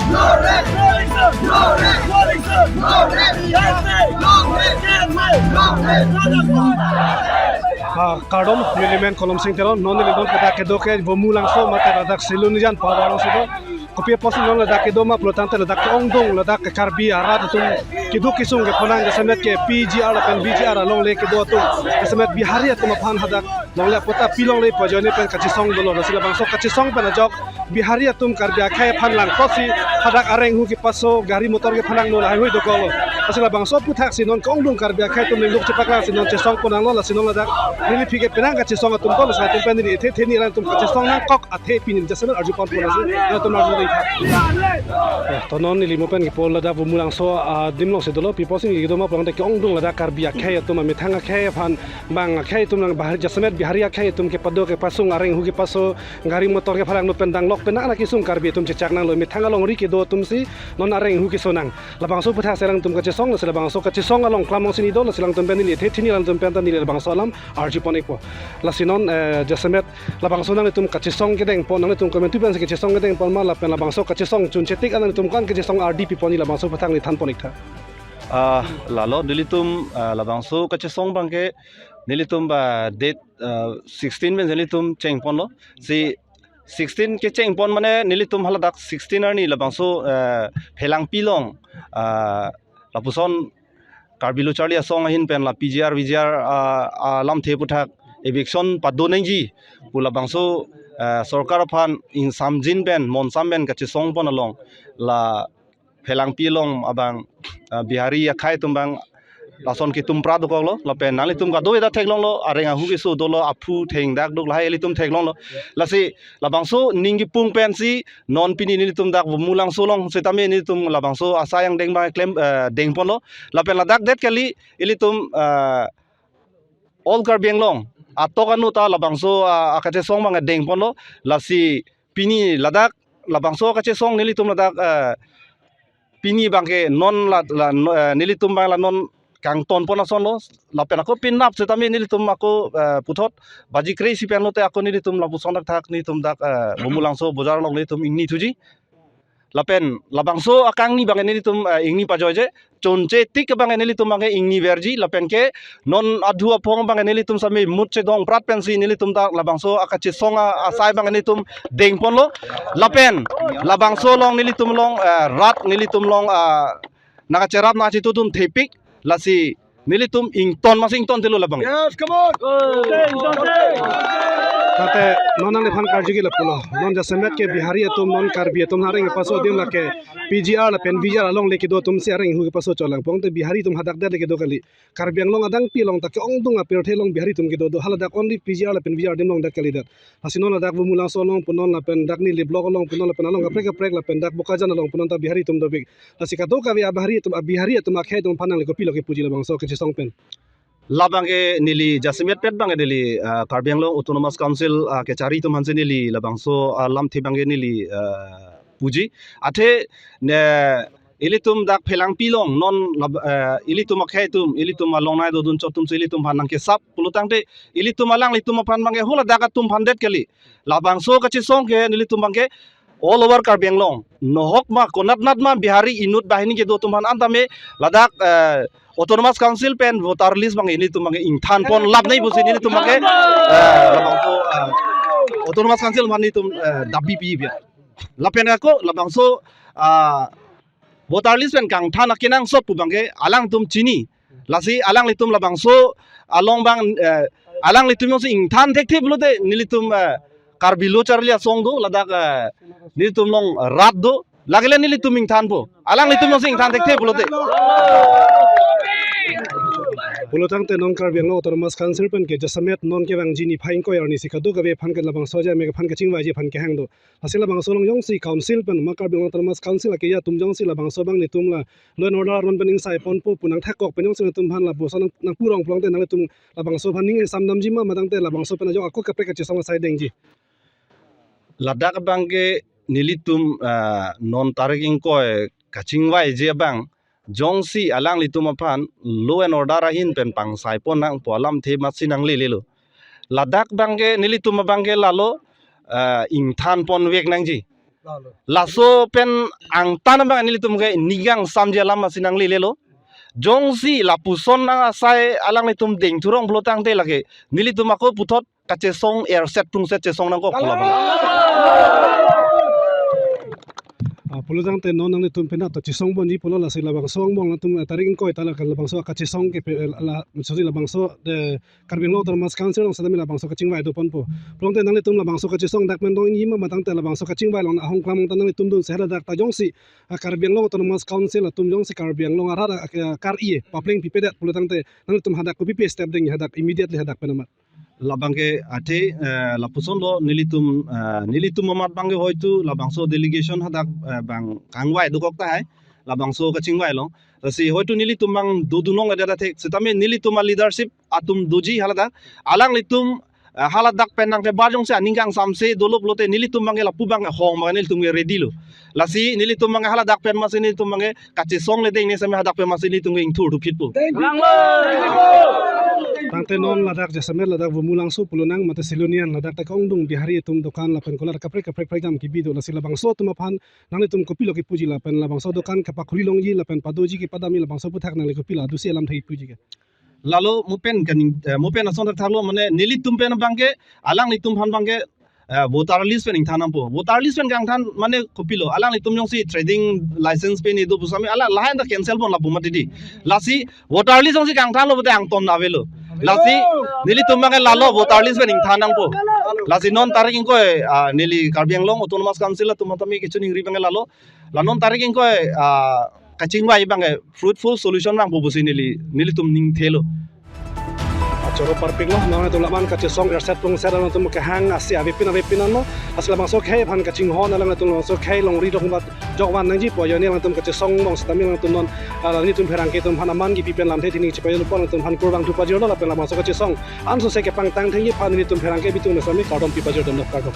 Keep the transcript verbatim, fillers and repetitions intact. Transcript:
No rest! No rest! No rest! No rest! No rest! K S A! Long live! K S A! Long live! Long live! Ah, kardom, neli men Kolom Sing Teron, non neli non dak kedo ke Bumulangso mate ladak Silonijan Pawar alongsi do. Kopi apotsi non ladak kedo ma pulotangte ladak ke-ongdung, ladak ke Karbi arat atum keduk kesung kepho nang jasemet ke P G R lapen V G R alongle kedo atum. Jasemet Bihari atum aphan hadak longle apot ta pilongle pu ajoine pen kachesong dolo. Lasi labangso kachesong pen ajok Bihari atum Karbi akhei aphan langkoksi hadak areng hu kepaso, gari motor kephalangno lahai hui dokoklo. Lasi labangso aputhaksi non ke-ongdung Karbi akhei atum lingluk chepaklangsi non chesong pon nanglo, lasi non ladak neli aphi ke penang kachesong atum ko, lasi atum pen neli ethe theni alangtum kachesong nangkok athe pini jasemet arju pon pon lasi alangtum arju dei tha. Eh, to non neli mo pen kepo ladak Bumulangso adim alongsi dolo, pi apotsi neli kedo ma pulotangte ke-ongdung ladak Karbi akhei atum amethang akhei aphan bang akhei atum nang Bihari, jasemet Bihari akhei atum kepado kepasung, areng hu kepaso, gari motor kephalangno pen danglok pen nang kesung Karbi atum chechak nanglo, methang alongri kedo atumsi non areng hu keso nang. Labangso aputhaksi alangtum kachesong, lasi labangso kachesong along klam alongsi neli do, lasi alangtum pen neli ethe theni alangtum pen ta neli labangso alam arju pon ikpo. Lasi non, eh, jasemet labangso nanglitum kachesong kedeng pon, nanglitum komantu pensi kachesong kedeng pon ma lapen labangso kachesong chunche tik an nanglitum ko-an kachesong ardi pi pon, labangso aphuthak neli than pon ik tha. Ah, lalo nelitum, ah, labangso kachesong abangke nelitum ba date, ah, sixteen pen nelitum cheng ponlo. Si sixteen kecheng pon mane nelitum haladak sixteen arni labangso, ah, Phelangpi along, ah, lapuson Karbi Lo Charli Asong ahin pen la P G R, V G R, ah, ah, lamthe aphuthak eviction pado nangji pu labangso, ah, sorkar aphan ingsamjin pen, monsam pen kachesong pon along la Phelangpi along abang, ah, Bihari akhei atum abang lason ketum pra dokoklo, lapen nanglitum kadokave ta theklonglo, areng ahu keso dolo, aphu thengdak duk lahai ilitum theklonglo. Lasi labangso ning kepung pensi non pini nelitum dak Bumulangso along setame nelitum labangso asai angdeng abang klem, eh, deng ponlo. Lapen ladak det kali ilitum, eh, all Karbi Anglong atok anu ta labangso, ah, akachesong abang deng ponlo. Lasi pini ladak labangso akachesong nelitum ladak, eh, pini abangke non la, la, no, eh, nelitum abang la non kangton pon asonlo, lapen ako penap setame nelitum ako, eh, puthot baji kre-isi pen lote ako nelitum lapuson dak thak nelitum dak, eh, Bumulangso bojar along nelitum ingni thuji. Lapen labangso akangni abangke nelitum, eh, ingni pajoije, chunche tik abangke nelitum abangke ingni verji, lapen ke non adhu aphong abangke nelitum sami mut chedong prat pensi nelitum dak labangso akachesong a-, asai abangke nelitum deng ponlo. Lapen labangso along nelitum along, eh, rat nelitum along, ah, nangkacherap nangkachetudun thepik, lasi nelitum ington masi ington thelo labang. Yes, come on. Tate non nangliphan karju ke lapulo. Non jasemet ke Bihari atum, non Karbi atum areng kepaso adim lake P G R lapen V G R alongle kedo atumsi areng hu kepaso cholang. Pulotangte Bihari atum hadak det kedo kali. Karbi Anglong adang pi along ta ke-ongdung apirthe along Bihari atum kedo do, haladak only P G R lapen V G R adim along det kalidet. Lasi non ladak Bumulangso along punon lapen dak neli block along punon lapen along kaprek kaprek lapen dak Bokajan along punon ta Bihari atum dopik. Lasi kadokave a-Bihari atum, a-Bihari atum akhei atum aphan nangli kopilo kepuji labangso kachesong pen? Labangke neli jasemet pen abangke neli, ah, Karbi Anglong Autonomous Council, ah, kechari atum aphansi neli labangso, ah, lamthe abangke neli, ah, puji. Athe ne ilitum dak Phelangpi along non lab-, eh, ilitum akhei atum, ilitum along nai dodun chot atumsi ilitum aphan nangkesap pulotangte ilitum alanglitum aphan abangke haladak atum aphan det kali. Labangso kachesong ke nelitum abangke all over Karbi Anglong, nohok ma konatnat ma Bihari inut banghini kedo atum aphan an tame ladak, eh, Autonomous Council pen voter list abangke nelitum abangke ingthan pon lap nai pusi nelitum abangke, eh, labangso, eh, Autonomous Council aphan nelitum, eh, dabi pi biya. Lapen ako labangso, ah, voter list pen kangthan akenangsot pu abangke alangtum chini. Lasi alanglitum labangso along abang, eh, alanglitum jongsi ingthan thekthe pulote nelitum, eh, Karbi Lo Charli Asong do, ladak, eh, nelitum along rat do, lake le nelitum ingthanpo. Alanglitum jongsi ingthan thekthe pulote. Pulotangte non Karbi Anglong Autonomous Council pen ke jasemet non kevangji niphai ingkoi arnisi kadokave aphan ke labangso ajai me aphan kachingvaiji aphan kehang do. Lasi labangso along jongsi council pen ma Karbi Anglong Autonomous Council akeja atum jongsi labangso abang nelitum la law and order aron pen ingsai ponpo pu nangthak kok pen jongsi nangtum aphan lapuson nang, nangpu rong pulotangte nanglitum labangso aphan ning ingsam damji ma, ma tangte labangso pen ajok ako kaprek kachesong asai dengji? Ladak abangke nelitum, ah, non tarik ingkoi kachingvaiji abang jongsi alanglitum aphan law and order ahin pen pangsai pon nangpo alamthe masi nanglelelo. Ladak abangke nelitum abangke lalo, ah, ingthan ponvek nangji. Laso pen angtan abang nelitum ke ning kangsamji alam asi nanglelelo. Jongsi lapuson nang asai alanglitum dengthurong pulo tangte lake nelitum ako puthot kachesong erset plungset chesong nangkok pulo abang. Ah, pulo tangte non nanglitum penap ta chesong ponji pulo, lasi labangso angbong nangtum, eh, tarik ingkoi ta la labangso kachesong ke pe, eh, la, sorry, labangso, eh, Karbi Anglong Autonomous Council along setame labangso kachingvai doponpo. Pulo tangte nanglitum labangso kachesong dak pen dong ingjima matangte labangso kachingvai along ahong klamong ta nanglitum dunsi haladak ta jongsi, ah, Karbi Anglong Autonomous Council atum jongsi Karbi Anglong arat, ah, kar-i papleng pipedet pulo tangte nanglitum hadak kopipi step deng hadak immediately hadak pen amat. Labang ke athe, eh, lapuson lo nelitum, eh, nelitum amat abang ke hoitu labangso delegation hadak, eh, bang kangvai dokok tahai labangso kachingvai along. Lasi hoitu nelitum abang dodunong ada thek setame nelitum aleadership atum doji haladak alanglitum, eh, haladak pen nangke bar jongsi aning kangsamse dolo pulote nelitum abang ke lapu abang hong abang nelitum ke ready lo. Lasi nelitum abang haladak pen masi nelitum abang kachesong le deng ne same hadak pen masi nelitum ingthur thuphitpo. Tangte non ladak jasemet ladak Bumulangso pulonang mate Silonijan ladak ta kongdung Bihari atum dokan lapen kolar kaprek kaprek prekjam kebi do, lasi labangso atum aphan nanglitum kopilo kepuji lapen labangso dokan kapakhuli longji lapen padoji kepadamji labangso aputhak nangli kopilo adusi alam thai puji ke. Lalo mo pen kaning, eh, mo pen ason thakthak lo mane nelitum pen abang ke alanglitum aphan abang ke, eh, voter list pen ingthan nangpo. Voter list pen kangthan mane kopilo alanglitum jongsi trading license pen ido pusitame ala lahan ta cancel pon lapu mati di. Lasi voter list jongsi kangthan lo bote angton avelo. Lasi nelitum abang ke lalo voter list pen ingthan nangpo. Lasi non tarik ingkoi, ah, neli Karbi Anglong Autonomous Council atum tame kechiningri abang ke lalo. La non tarik ingkoi, ah, kachingvai abang ke fruitful solution vangpo pusi neli, nelitum ning thelo. Achoro parpik lo, nangtum laman kachesong erset plungset nangtum kehang asi avepin avepin ano. Asla bangso khei aphan kachinghon alang nangtum bangso khei longri dok bat jok van nangji po, jone nangtum kachesong bang setame nangtum non, ah, nelitum pherangke atum aphan aman kipi pen lamthe thini chipayon po nangtum aphan kurvangthu pajirlo lapen labangso kachesong ansose kepangtang thengji aphan nelitum pherangke bitung na sami kardom pi pajir dam kardom.